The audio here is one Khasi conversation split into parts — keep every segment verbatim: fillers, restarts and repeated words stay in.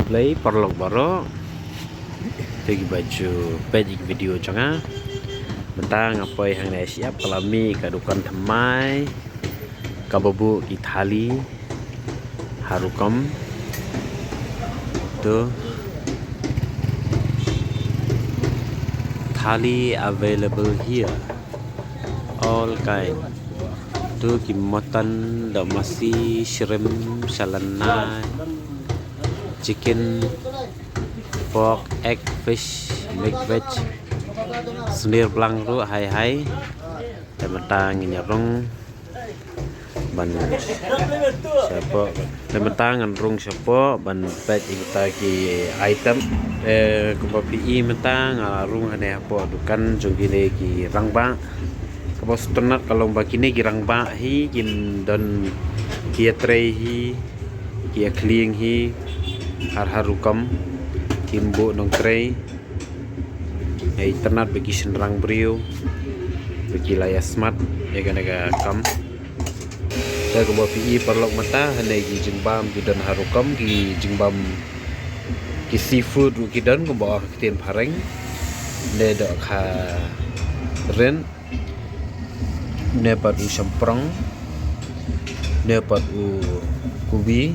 Khublei paralok baroh. Te kiba ju peit ïa ki video jong nga. Mynta nga poi hangne shyiap, ka la mih ka dukan thymmai kaba buh ki thali har rukom. Tu thali available here. All kind. Tu ki mutton, doh masi, shrimp, salanai, chicken, pork, egg, fish, mixed veg. Snier blang ruh, hai hai. Te mynta ngin ïa rung ban shapoh. Te mynta ngan rung shapoh ban peit ïa kita ki item. Eh, kumba phi i mynta nga la rung hangne hapoh dukan jong kine ki rangbah. Kaba sngewtynnat ka long ba kine ki rangbah hi kin don ki ïatrei hi, ki ïakhlieh hi har har rukom, kim buh nongtrei. Nga itynnat ba ki shynrang briew ba ki la ïa smat ïa kane ka kam. Te kumba phi i paralok mynta, hangne ki jingbam ki don har rukom, ki jingbam, ki seafood ruh ki don, kumba ong ha ktien phareng. Ne doh kha ren, ne pat u shymprong, ne pat u kubi,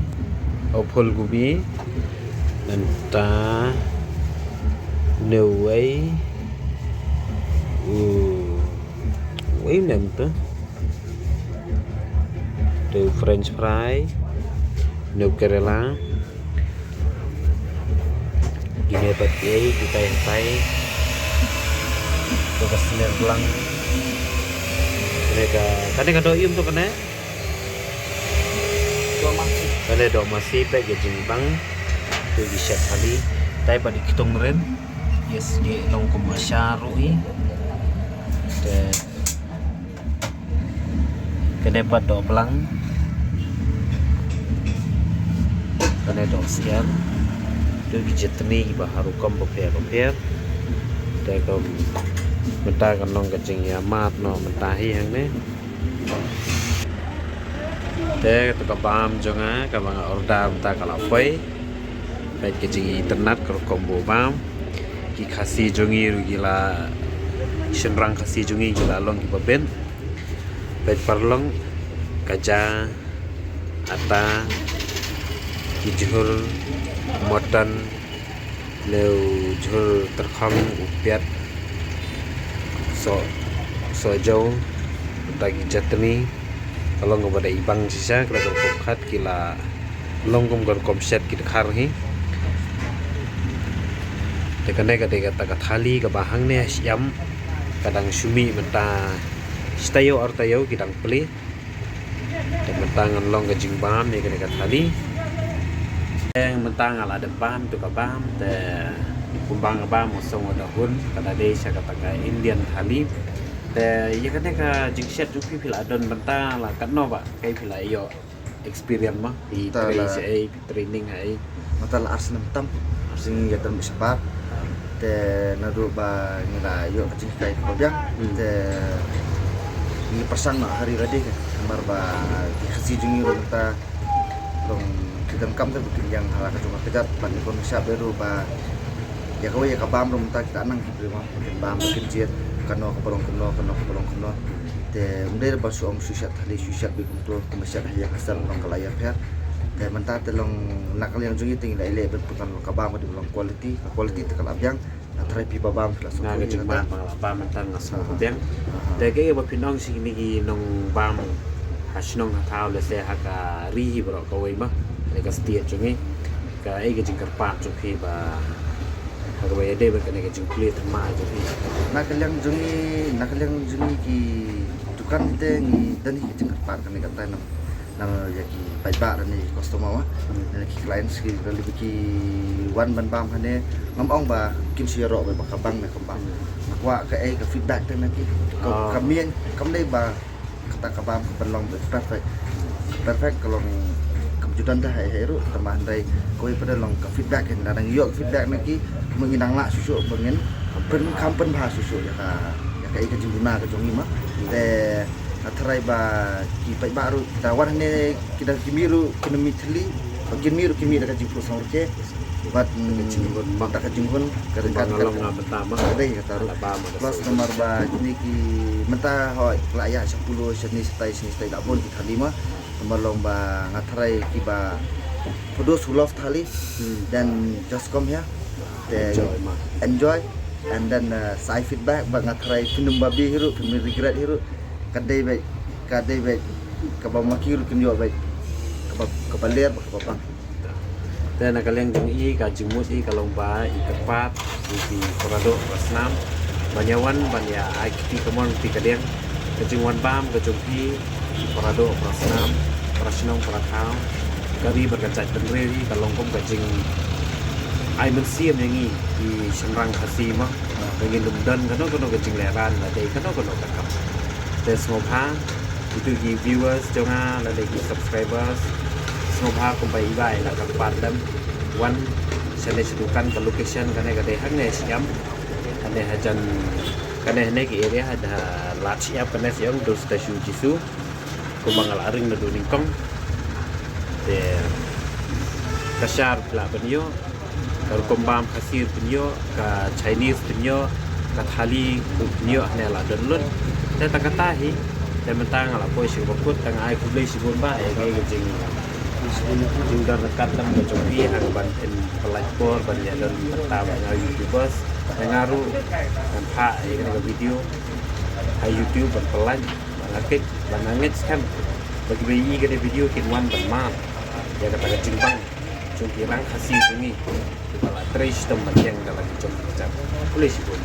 u phul kubi. Nangta ne wei, u wei ne mynta. Te u french fry, ne u karela. Kine pat kiei, kitai hatai. Te ka snier blang. Kane ka, kane ka doh aïu to kane? Doh masi. Kane doh masi, peit ka jingbang. Te ki shet thali. Tai pat ki ktung ren. Yes, ki long kum ashar ruh hi. Te kane pat doh blang. Kane doh snier. Tu ki chutney kiba har rukom bapher bapher. Te kum mynta ka long ka jingïamad noh mynta hi hangne. Te kata ka bam jong nga kaba nga order mynta ka la poi. Peit ka jingitynnat ka rukom buh bam. Ki Khasi jong ngi ruh ki la, shynrang Khasi jong ngi ki la long kiba bit. Peit paralok, ka ja, ata, ki jhur mutton, ne u jhur tyrkhong, u piat, soh, sohjaw, uta ki chutney. Ka long kaba dei bang shisha, ka la ka rukom khat ki la long kum ka rukom shet ki dkhar hi. Te kane ka dei kata ka thali kaba hangne ha shyiap ka dang shu mih mynta shi taïew ar taïew ki dang plie. Te mynta ngan long ka jingbam ïa kane ka thali. Te mynta nga la dep bam tu ka bam, te kumba nga bam nga sngew da hun, ka da dei sha kata ka Indian thali. Te ïa kane ka jingshet jong phi, phi la don mynta la katno ba kaei phi la ïoh experience ma, phi trei shaei, phi training haei? Mynta la ar snem tam, ar snem ïa don shabar. Te naduh ba ngi la ïoh ka jinghikai kaba biang, te ngi pyrshang noh ha ri lade, namar ba ki Khasi jong ngi ruh mynta long ki donkam te ba kin ïeng ha la ka jong ka kjat, bad ngi pyrshang bha ruh ba ïa kawei ïa ka bam ruh mynta kita nang ki briew ma kin bam, kin jied, kano kaba long kumno, kano kaba long kumno. Te ym dei ba shu ong shu shet thali shu shet beit kumto, kumba shet ha ïing ha sem long ka la ïapher. Te mynta te long na ka liang jong ngi te ngi la ïaleh beit pynban long ka bam ka dei long quality, ka quality te ka la biang. Nga tharai phi ba bam phi la sngewthuh ïa kata. Nga la bam mynta nga sngewthuh biang. Te kaei ba phin ong sha kine ki nongbam ha shnong ha thaw lehse ha ka ri hi baroh kawei ma, ha ka state jong ngi, kaei ka jingkyrpad jong phi ba ha kaba ïadei bad kane ka jingplie thymmai jong phi? Na ka liang jong ngi, na ka liang jong ngi ki dukan te ngi don hi ka jingkyrpad kane ka taïew, namar ïa ki paidbah lane ki customer ma, lane ki clients ki, lane ki wan ban bam hangne, ngam ong ba kin shu ïaroh ba ka bang ne kam bang. Nga kwah kaei ka feedback te na ki, ka, ka main kam dei ba kata ka bam ka ban long perfect. Perfect ka long kam ju don te haei haei ruh, tangba hynrei kawei pat long ka feedback, hynrei nang ïoh ka feedback na ki, kumno ngi nang lah shuh shuh ba ngin pyn, kham pynbha shuh shuh ïa ka, ïa kaei ka jingduna ka jong ngi ma. Te nga tharai ba ki paidbah ruh kita wan hangne, kita ki mih ruh kine mih thylli, Kin mih ruh kin mih da ka jingpyrshang ruh ke. Bad, mm, da ka jinghun, ka dei ka long nga mynta ma. Ka dei kata ruh. Plus namar ba kine ki mynta hoi la ïa sha Polo, shane shatai, shane shatai, la bun ki thali ma. Namar long ba nga tharai kiba, for those who love thali, then just come here. Te enjoy ma. Enjoy. And then, uh, sa ai feedback ba nga tharai phin ym babe hi ruh, phin ym regret hi ruh. Ka dei beit, ka dei beit kaba ma ki ruh kin ïoh beit kaba, kaba ler bad kaba bang. Te na ka liang jong i, ka jingmut i ka long ba i kyrpad ïa ki para doh para snam ban ïa wan ban ïa ai kti kamon kti kadiang. Ka jingwan bam ka jong phi, ki para doh para snam, para shnong para thaw, ka ri bad ka jaitbynriew hi ka long kum ka jingai mynsiem ïa ngi ki shynrang Khasi ma. Ba ngin ym don kano kano ka jinglehrain lane kano kano ka kam. Te sngewbha, kito ki viewers jong nga lane ki subscribers, sngewbha kumba i Bah i la kyrpad lem, wan shane sha dukan, ka location kane ka dei hangne shyiap, kane hajan, kane hangne ka area ha Lad Shyiap, kane shyiap dur station Jisu. Kumba nga la ring naduh nyngkong. Te ka sha ruh phi lah ban ïoh, ka rukom bam Khasi ruh phin ïoh, ka Chinese phin ïoh, ka thali ruh phin ïoh, hangne la don lut. Te tang kata hi, te mynta nga la poi sha kaba kut, te nga ai khublei shibun Bah ïa kane ka jing, jingdon ryngkat lem ka jong phi ha kaban pynlait por ban ïa don bynta bad nga YouTubers. Te nga ruh ngan phah ïa kane ka video ha YouTube ban pynlait. Ba nga kit, ba nga ngeit skhem ba kiba ïohi kane ka video kin wan ban mad ïa kata ka jingbang jong ki rang Khasi jong ngi kiba la trei shitom bad ïeng da la ki jong ki kjat. Khublei shibun.